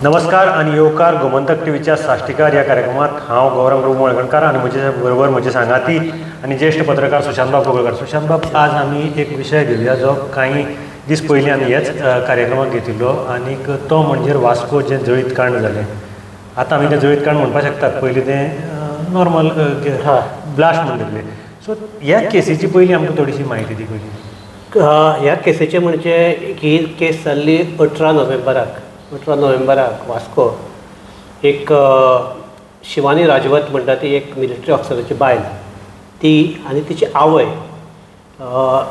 नमस्कार आनी येवकार गोमंतक टीव्हीच्या साश्टीकार ह्या कार्यक्रमात. हांव गौरव प्रभू मळगणकार आनी म्हजे बरोबर म्हजे सांगाती आनी ज्येश्ठ पत्रकार सुशांतबाब कोगळकार. सुशांतबाब, आज आमी एक विशय घेवया जो कांय दीस पयलीं आमी ह्याच कार्यक्रमाक घेतिल्लो आनीक तो म्हणजे वास्को जें जळीत कांड जालें. आतां आमी तें जळीत कांड म्हणपाक शकतात, पयलीं तें नॉर्मल ब्लास्ट म्हणटले. सो ह्या केसीची पयलीं आमकां थोडीशी म्हायती दी पयलीं. ह्या केसीचें म्हणजे ही केस जाल्ली 18 नोव्हेंबराक. 18 नोव्हेंबराक वास्को एक शिवानी राजवत म्हणटा ती एक मिलिटरी ऑफिसराची बायल, ती आनी तिची आवय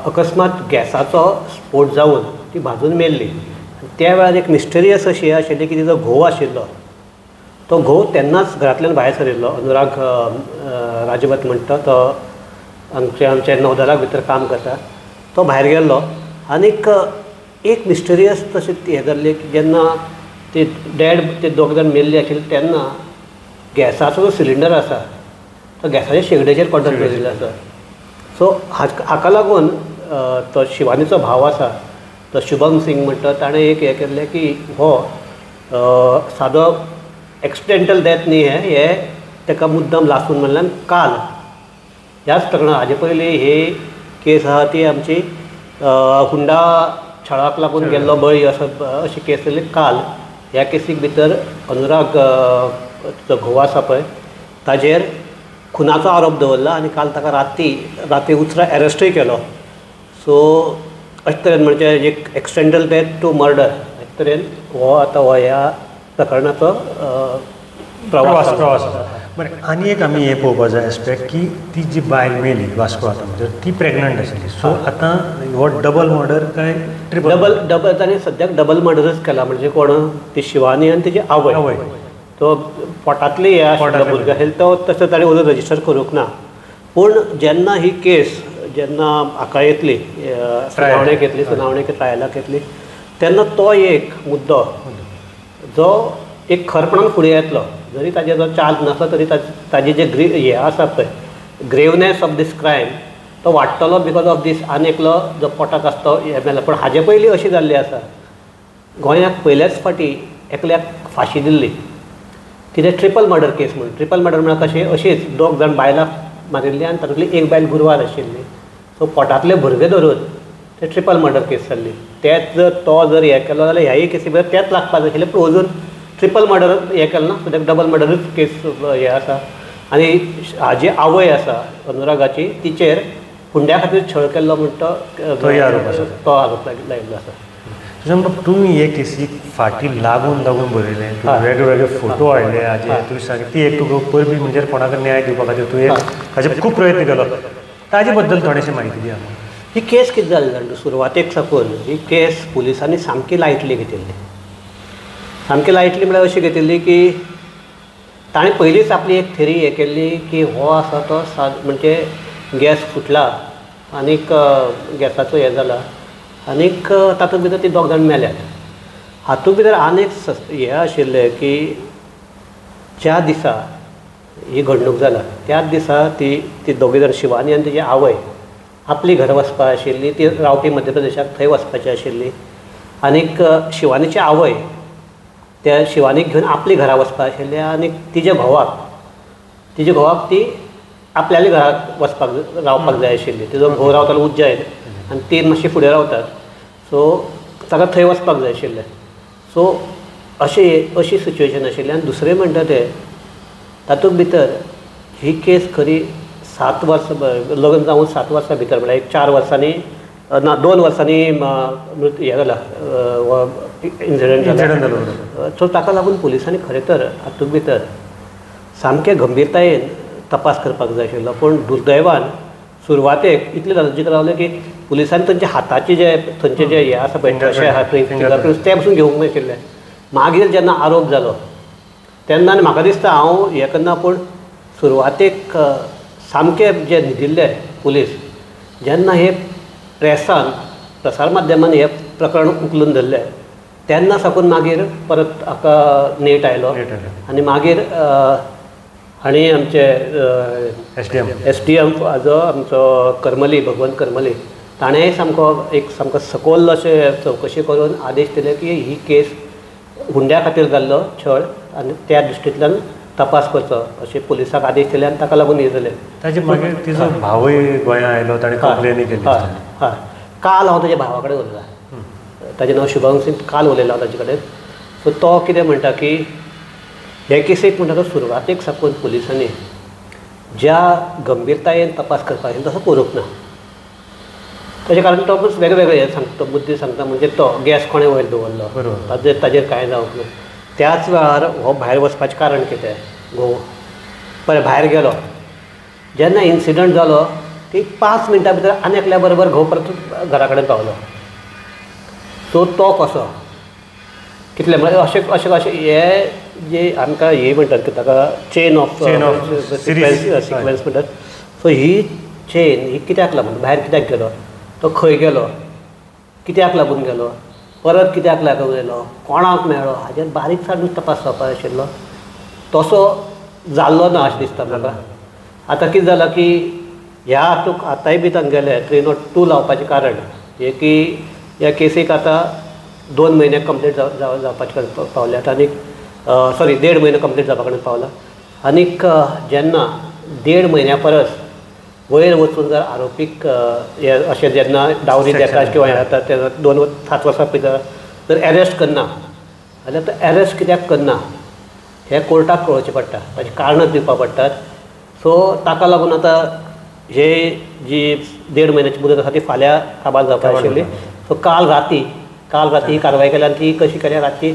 अकस्मात गॅसाचो स्फोट जावन ती भाजून मेल्ली. त्या वेळार एक मिस्टेरियस अशी आशिल्ली की तिचो घोव आशिल्लो, तो घोव तेन्नाच घरांतल्यान भायर सरिल्लो. अनुराग राजवत म्हणटा तो आमच्या आमच्या नौदलाक भितर काम करता, तो भायर गेल्लो. आनीक एक मिस्टेरियस तशें हें जाल्लें की जेन्ना ते डॅड ते दोग जाण मेल्ले आशिल्ले तेन्ना गॅसाचो जो सिलिंडर आसा तो गॅसाच्या शेगडेचेर कॉन्टॅक्ट दवरिल्लो आसा. सो हाका लागून तो शिवानीचो भाव आसा तो शुभम सिंग म्हणटा, ताणें एक हें केल्लें की हो सादो एक्सिडेंटल डेथ न्ही, हें ताका मुद्दम लासून म्हणल्यार काल ह्याच प्रकरणात हाजे पयलीं ही केस आसा ती आमची हुंडा छळाक लागून गेल्लो बळी असो अशी केस जाल्ली. काल ह्या केसीक भितर अनुराग जो घोव आसा पळय ताजेर खुनाचो आरोप दवरला आनी काल ताका राती उसरां एरेस्टूय केलो. सो अशे तरेन म्हणजे एक एक्सिडेंटल डेथ टू मर्डर अशे तरेन हो आतां हो ह्या प्रकरणाचो प्रवास आसा. बरें, आनी एक आमी हें पळोवपाक जाय एस्पेक्ट की ती जी बायल मेली वास्को आतां म्हणजे ती प्रेग्नंट आशिल्ली. सो आतां हो डबल मर्डर काय ट्रिपल? डबल डबल ताणें सद्याक डबल मर्डरच केला. म्हणजे कोण, ती शिवानी आनी तिची आवय. तो पोटांतली हे आशिल्लो भुरगो आशिल्लो तो तसो ताणें अजून रजिस्टर करूंक ना. पूण जेन्ना ही केस जेन्ना हाका येतली, सुनावणेक येतली, सुनावणेक ट्रायलाक येतली, तेन्ना तो एक मुद्दो जो एक खरपणान फुडें येतलो. जरी ताजेर जो चार्ज नासलो तरी ताजी जे हे आसा पळय ग्रेवनेस ऑफ these crime तो वाडटलो because of these. आनी एकलो जो पोटाक आसता तो हें मेलो. पूण हाजे पयलीं अशी जाल्ली आसा, गोंयाक पयल्याच फावटी एकल्याक फांशी दिल्ली, कितें ट्रिपल मर्डर केस म्हणून. ट्रिपल मर्डर म्हळ्यार कशें, अशीच दोग जाण बायलां मारिल्ली आनी तातूंतली एक बायल गुरवार आशिल्ली. सो पोटांतले भुरगे धरून ते ट्रिपल मर्डर केस जाल्ली. तेच जर तो जर हें केलो जाल्यार ह्याय केसी भितर तेच लागपाक जाय आशिल्लें. पूण अजून ट्रिपल मर्डर हें केलें ना, सद्याक डबल मर्डरूच केस हें आसा. आनी हाजी आवय आसा अनुरागाची, तिचेर हुंड्या खातीर छळ केल्लो म्हणटा तो आरोप लायिल्लो आसा. सुशांत, तुमी हे केसीक फाटीं लागून लागून बरयलें, वेगळे वेगळे फोटो हाडले हाजे, तुवें सांग ती एक तुका परबी म्हणजे कोणाक न्याय दिवपा खातीर तुवें हाजे खूब प्रयत्न केलो, ताजे बद्दल थोडेशी म्हायती दी आमकां. ही केस कितें जाली जाणा, सुरवातेक साकून ही केस पुलिसांनी सामकी लायटली घेतिल्ली. सामकी लायटली म्हळ्यार अशी घेतिल्ली की ताणें पयलींच आपली एक थेरी हें केल्ली की हो आसा तो म्हणजे गॅस फुटला आनीक गॅसाचो हें जाला आनीक तातूंत भितर ती दोग जाण मेल्यात. हातूंत भितर आनीक हें आशिल्लें की ज्या दिसा ही घडणूक जाला त्याच दिसा ती ती दोगूय जाण शिवानी आनी तिची आवय आपली घरा वचपा आशिल्ली, ती रावपी मध्य प्रदेशाक थंय वचपाची आशिल्ली. आनीक शिवानीची आवय त्या शिवानीक घेवन आपली घरा वचपा आशिल्ली आनी तिच्या घोवाक ती आपल्याले घराक वचपाक रावपाक जाय आशिल्ली. तिजो घोव रावतालो उज्जैन आनी ती मातशी फुडें रावतात, सो ताका थंय वचपाक जाय आशिल्लें. सो अशी सिच्युएशन आशिल्ली. आनी दुसरें म्हणटा तें तातूंत भितर ही केस खरी 7 वर्सां लग्न जावन 7 वर्सां भितर म्हळ्यार एक 4 वर्सांनी ना 2 वर्सांनी हें जाला इन्सिडंट जाला. सो ताका लागून पुलिसांनी खरें तर हातूंत भितर सामकें गंभीरतायेन तपास करपाक जाय आशिल्लो. पूण दुर्दैवान सुरवातेक इतलें लजीक रावलें की पुलिसांनी तांच्या हाताचे जे थंयचे जे हें आसा पळय कशें आहा फिंगरप्रिंट्स ते पसून घेवंक नाशिल्ले. मागीर जेन्ना आरोप जालो तेन्ना आनी म्हाका दिसता हांव हें करना, पूण सुरवातेक सामके जे न्हिदिल्ले पुलीस जेन्ना हे प्रेसान प्रसार माध्यमांनी हें प्रकरण उखलून धरलें तेन्ना साकून मागीर परत हाका नेट आयलो. आनी मागीर आनी आमचे एस डी एम हाजो आमचो करमली, भगवंत करमली, ताणेंय सामको एक सामको सखोल अशें चवकशी करून आदेश दिले की ही केस हुंड्या खातीर जाल्लो छळ आनी त्या दृश्टींतल्यान तपास करचो अशें पुलिसांक आदेश दिले आनी ताका लागून हें जालें. ताजे मागीर तिजो भावूय गोंया आयलो, ताणें कंप्लेनी केली. हय हय, काल हांव ताज्या भावा कडेन उलयलां, ताजें नांव शुभम सिंग, काल उलयलो हांव ताजे कडेन. सो तो कितें म्हणटा की हे केसीक म्हणटा तो सुरवातेक साकून पुलिसांनी ज्या गंभीरतायेन तपास करपाक जाय तसो करूंक ना. ताजें कारण तो वेगळे वेगळे हे सांगता, तो मुद्दे सांगता, म्हणजे तो गॅस कोणें वयर दवरलो ताजेर ताजेर कांय जावंक ना. त्याच वेळार हो भायर वचपाचें कारण कितें, घोव बरें भायर गेलो, जेन्ना इन्सिडंट जालो ती 5 मिनटां भितर आनी एकल्या बरोबर घोव परत घरा कडेन पावलो. सो तो कसो कितले म्हळ्यार अशें अशें अशें हे जे आमकां हे म्हणटात की ताका चेन ऑफ सिक्वेन्स म्हणटात. सो ही चेन ही कित्याक लागून भायर कित्याक गेलो, तो खंय गेलो, कित्याक लागून गेलो, परत कित्याक लागून गेलो, कोणाक मेळ्ळो, हाजेर बारीकसाणेन तपास जावपाक जाय आशिल्लो. तसो जाल्लो ना अशें दिसता म्हाका. आतां कितें जालां की ह्या हातूंत आतांय बी तांगेलें 302 लावपाचें कारण हें की ह्या केसीक आतां 2 म्हयने कंप्लीट जावपाचे कडेन पावल्यात आनी सॉरी 1.5 म्हयनो कंप्लीट जावपा कडेन पावला. आनीक जेन्ना 1.5 म्हयन्या परस वयर वचून जर आरोपीक हे अशें जेन्ना डावरी देतात किंवा हें जाता तेन्ना 2 7 वर्सां भितर जर एरेस्ट करना जाल्यार तो एरेस्ट कित्याक करना हें कोर्टाक कळोवचें पडटा, ताचीं कारणां दिवपाक पडटात. सो ताका लागून आतां हे जी 1.5 म्हयन्याची मुदत आसा ती फाल्यां काबार जावपाक आशिल्ली. सो काल राती ही कारवाय केल्या आनी ती कशी केल्या, राती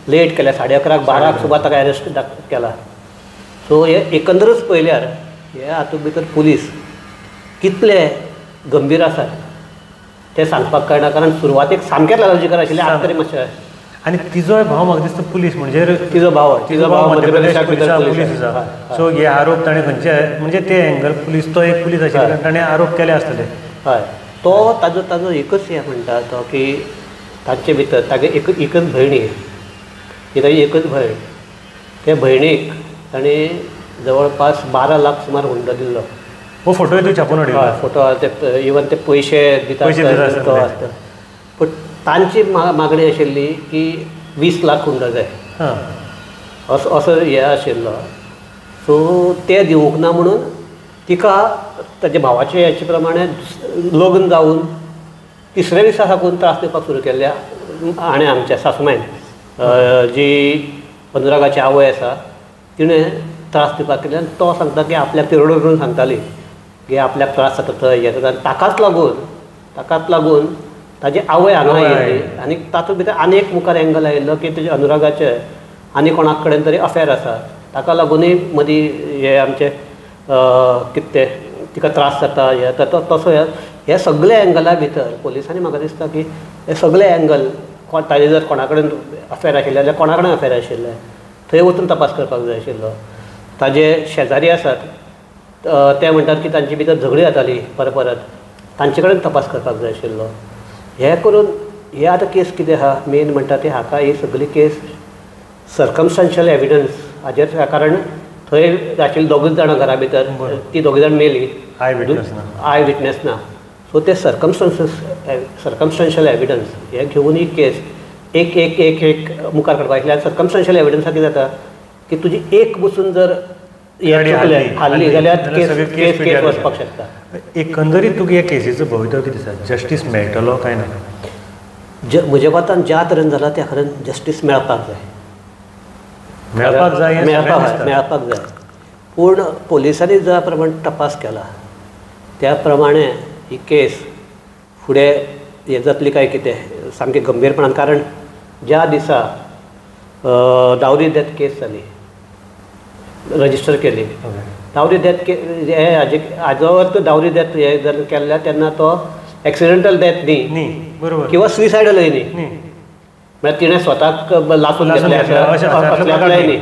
लेट केल्या, 11:30 12 सुमार ताका एरेस्ट केला. सो हे एकंदरच पळयल्यार हे हातूंत भितर पुलीस कितले गंभीर आसात तें सांगपाक कळना, कारण सुरवातेक सामकेंच लॉजिकल आशिल्लें, आतां तरी मातशें. आनी तिजोय भाव म्हाका दिसता पुलीस, म्हणजे तिजो भाव मध्य प्रदेशाक पुलीस आसा. सो हे आरोप ताणें खंयचे म्हणजे ते एंगल पुलीस, तो एक पुलीस आशिल्ल्यान ताणें आरोप केले आसतले. हय, तो ताजो ताजो एकच हें म्हणटा तो की तांचे भितर तागे एकच भयणी, ही ताजी एकच भयण, ते भयणीक ताणें जवळपास 12 लाख सुमार हुंडो दिल्लो. हो फोटोय तूं छापून हाडिल्लो? हय, फोटो ते इवन ते पयशे दिता तो आसता. पूण तांची मागणी आशिल्ली की 20 लाख हुंडो जाय असो असो हें आशिल्लो. सो ते दिवंक ना म्हणून तिका ताच्या भावाचे हेचे प्रमाणे लग्न जावन तिसऱ्या दिसा साकून त्रास दिवपाक सुरू केल्ल्या हाणें आमच्या सासुमायन जी अनुरागाची आवय आसा तिणें त्रास दिवपाक केले. आनी तो सांगता की आपल्याक ती रडून रडून सांगताली की आपल्याक त्रास जाता थंय हें जाता. आनी ताकाच लागून ताजी आवय हांगा आयिल्ली आनी तातूंत भितर आनी एक मुखार एंगल आयिल्लो की तेजे अनुरागाचे आनी कोणा कडेन तरी अफेर आसा, ताका लागूनय मदीं हे आमचे कितें तें तिका त्रास जाता हें जाता तसो. हे सगळे एंगला भितर पुलिसांनी म्हाका दिसता की हे सगळे एंगल ताजे जर कोणा कडेन अफेर आशिल्लें जाल्यार कोणा कडेन अफेर आशिल्लें थंय वचून तपास करपाक जाय आशिल्लो. ताजे शेजारी आसात ते म्हणटात की तांचे भितर झगडी जाताली परत परत, तांचे कडेन तपास करपाक जाय आशिल्लो. हें करून हे आतां केस कितें आहा मेन म्हणटा ते हाका ही सगळी केस सर्कमस्टांशियल एविडन्स हाजेर, कारण थंय आशिल्ली दोगूच जाणां घरा भितर, ती दोगूय जाण मेली, I witness ना, I witness ना. सो ते सर्कमस्टांशियल एविडन्स हे घेवन ही केस एक एक एक एक मुखार काडपाक आशिल्ली. आनी सर्कमस्टांशियल एविडन्सा कितें जाता की तुजी एक बसून जर हारली जाल्यार केस केस वचपाक शकता. एकंदरीत तुका ह्या केसीचो भवितव्य कितें दिसता, जस्टीस मेळटलो काय ना? म्हज्या मतान ज्या तरेन जाला त्या तरेन जस्टीस मेळपाक जाय, मेळपाक जाय, मेळपाक जाय. पूण पुलिसांनी ज्या प्रमाणे तपास केला त्या प्रमाणे ही केस फुडें हें जातली काय कितें सामकें गंभीरपणान, कारण ज्या दिसा डावरी डेथ केस जाली रजिस्टर केली, डावरी डेथ हे हाजो अर्थ डावरी डेथ हे जर केल्ल्या तेन्ना तो एक्सिडेंटल डेथ न्ही, बरोबर, किंवा सुसायडलय न्ही, म्हळ्यार तिणें स्वताक लासून घेतलें असल्यातलेंय न्ही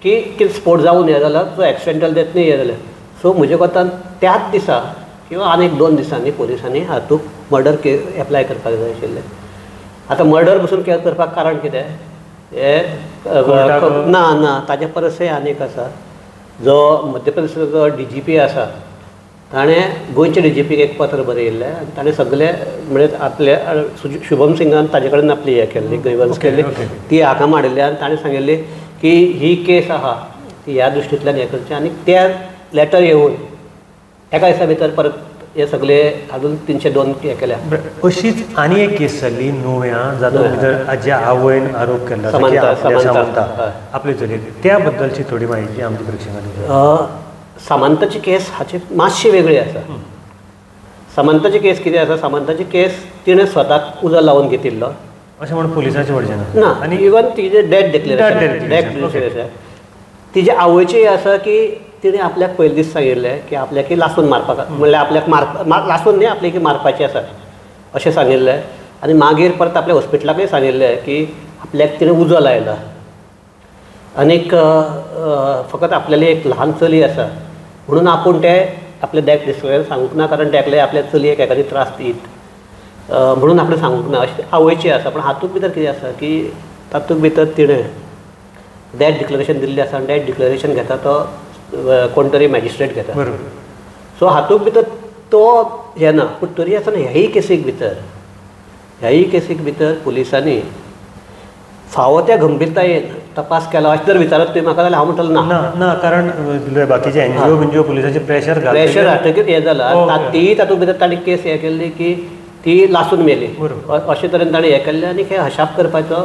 की कितें स्पोट जावन हें जाला, सो एक्सिडेंटल डेथ न्ही हें जालें. सो म्हज्या कोतान त्याच दिसा किंवा आनीक 2 दिसांनी पुलिसांनी हातूंत मर्डर केस एप्लाय करपाक जाय आशिल्लें. आतां मर्डर पसून केस करपाक कारण कितें हें ना ना ताजे परसय आनीक आसा, जो मध्य प्रदेशाचो DGP आसा ताणें गोंयच्या डीजीपीक एक पत्र बरयिल्लें आनी ताणें सगळे म्हणजे आपले शुभम सिंगान ताजे कडेन आपली हें केल्ली ग्रिवन्स केल्ली ती हांगा मांडिल्ली आनी ताणें सांगिल्ली की ही केस आहा ती ह्या दृश्टींतल्यान हें करचें आनी त्या लेटर येवन एका दिसा भितर परत हे सगळे अजून 302 हे केल्या. अशीच आनी एक केस जाल्ली नुव्या जातूंत भितर आज्या आवयन आरोप केल्लो सामंता आपले चलयेक, त्या बद्दलची थोडी म्हायती आमच्या प्रेक्षकांक. सामंताची केस हाची मातशी वेगळी आसा. सामंताची केस कितें आसा, सामंताची केस तिणें स्वताक उजो लावन घेतिल्लो अशें म्हण पुलिसांचें वर्जन ना, आनी इवन तिजें डेथ डिक्लेरेशन, डेथ डिक्लेरेशन तिजे आवयचें आसा की तिणें आपल्याक पयले दीस सांगिल्लें की आपल्याक लासून मारपाक, म्हणल्यार आपल्याक मार लासून न्ही आपल्याक मारपाचें आसा अशें सांगिल्लें आनी मागीर परत आपल्या हॉस्पिटलाकय सांगिल्लें की आपल्याक तिणें उजो लायला आनीक फकत आपल्याली एक ल्हान चली आसा म्हणून आपूण ते आपले डेथ डिक्लेरेशन सांगूंक ना, कारण तेकले आपल्या चलयेक एखादी त्रास दीत म्हणून आपणें सांगूंक ना अशें आवयचें आसा. पूण हातूंत भितर कितें आसा की तातूंत भितर तिणें डेथ डिक्लेरेशन दिल्लें आसा आनी डेथ डिक्लेरेशन घेता तो कोण तरी मॅजिस्ट्रेट घेता, सो हातूंत भितर तो हें ना. पूण तरी आसतना ह्याय केसीक भितर, ह्याय केसीक भितर पुलिसांनी फावो त्या गंभीरतायेन तपास केला अशें जर विचारत तुवें म्हाका जाल्यार हांव म्हणटलो ना ना, कारण बाकीचे एनजीओ बिनजीओ पुलिसांचे प्रेशर प्रेशर हाडटकीच हें जाला. तीय तातूंत भितर तांणी केस हें केल्ली की ती लासून मेली अशे तरेन ताणें हें केल्लें आनी हें हशाप करपाचो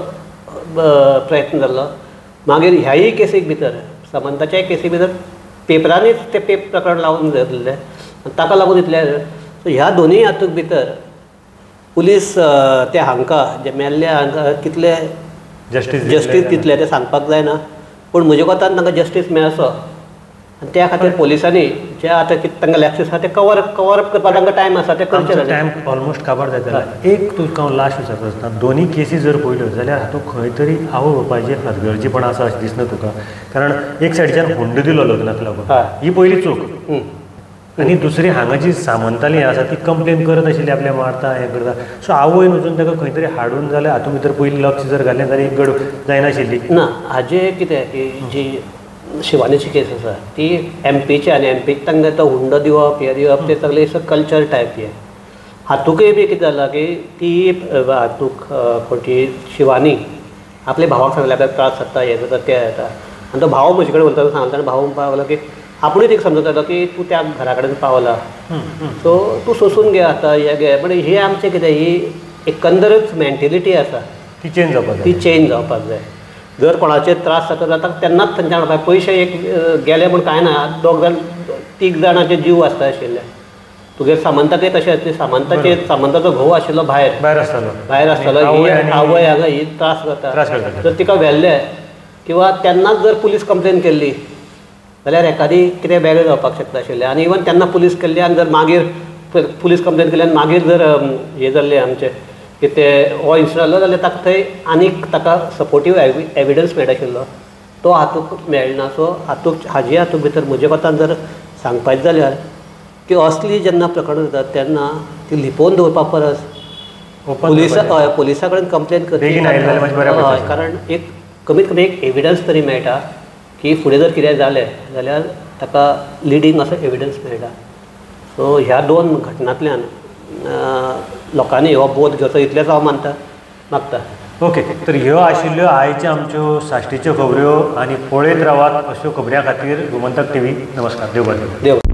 प्रयत्न जाल्लो. मागीर ह्याय केसीक भितर, सामंताच्याय केसी भितर पेपरांनीच तें पेप प्रकरण लावन धरलें आनी ताका लागून इतलें. सो ह्या दोनूय हातूंत भितर पुलीस ते हांकां जे मेल्ले हांकां कितले जस्टीस दितले तें सांगपाक जायना, पूण म्हज्या कोतान तांकां जस्टीस मेळचो आनी त्या खातीर पुलिसांनी जे आतां कितें तांकां लॅप्सीस आसा ते कवर अप करपाक तांकां टायम आसा, ते करचें. टायम ऑलमोस्ट काबार जाता. एक तुका हांव लास्ट विचारता आसतना, दोनूय केसी जर पळयल्यो जाल्यार हातूंत खंय तरी आवय बापायचें हलगर्जीपण आसा अशें दिसना तुका? कारण एक सायडीच्यान हुंडो दिलो लग्नाक लागून, ही पयली चूक, आनी दुसरी हांगा जी सामंताली आसा ती कंप्लेन करत आशिल्ली आपल्या मारता हें करता, सो आवयन वचून ताका खंय तरी हाडून जाल्यार हातूंत भितर पयलीं लक्ष जर घालें जाल्यार एक गड जायनाशिल्ली ना. हाजें कितें की जी शिवानीची केस आसा ती एमपीची, आनी एमपीक तांकां तो हुंडो दिवप हें दिवप तें सगळें कल्चर टायप हें. हातूंकय बी कितें जालां की ती हातूंक कोण ती शिवानी आपल्या भावाक सांगलें आपल्याक त्रास जाता हें जाता तें जाता आनी तो भाव म्हजे कडेन उलयतना सांगता आनी भाव म्हणपाक लागलो की आपुणूय तिका समजतालो की तूं त्या घरा कडेन पावला सो तूं सोंसून घे आतां हें घे. पण हें आमचें कितें ही एकंदरच मेंटेलिटी आसा ती चेंज जावपाक जाय, ती चेंज जावपाक जाय. जर कोणाचेर त्रास जाता जाता तेन्नाच थंयच्यान म्हणपाक पयशे एक गेले म्हूण कांय ना, दोग जाण तीग जाणांचे जीव आसता आशिल्ले. तुगेर सामंताकय तशें आसलें, सामंताचेर सामंताचो घोव आशिल्लो भायर भायर आसतालो, भायर आसतालो, ही आवय हांगा ही त्रास जाता जर तिका व्हेल्लें किंवा तेन्नाच जर पुलीस कंप्लेन केल्ली जाल्यार एखादी कितें वेगळें जावपाक शकता आशिल्लें. आनी इवन तेन्ना पुलीस केल्ली आनी जर मागीर पुलीस कंप्लेन केली आनी मागीर जर हें जाल्लें आमचें की ते हो इन्सिडंट जालो जाल्यार ताका थंय आनीक ताका सपोर्टीव एविडन्स मेळनाशिल्लो, तो हातूंत मेळना. सो हातूंत हाजे हातूंत भितर म्हज्या कोतान जर सांगपाचें जाल्यार की असली जेन्ना प्रकरणां जातात तेन्ना ती लिपोवन दवरपा परस पुलिसा पुलिसा कडेन कंप्लेन करची, कारण एक कमीत कमी एक एविडन्स तरी मेळटा की फुडें जर कितें जालें जाल्यार ताका लिडींग असो एविडन्स मेळटा. सो ह्या दोन घटनांतल्यान लोकांनी हो बोध घेवचो इतलेंच हांव मानता मागता. ओके, तर ह्यो आशिल्ल्यो आयच्यो आमच्यो साश्टीच्यो खबऱ्यो आनी पळयत रावात अश्यो खबऱ्यां खातीर गोमंतक टीव्ही. नमस्कार, देव बरें. देव.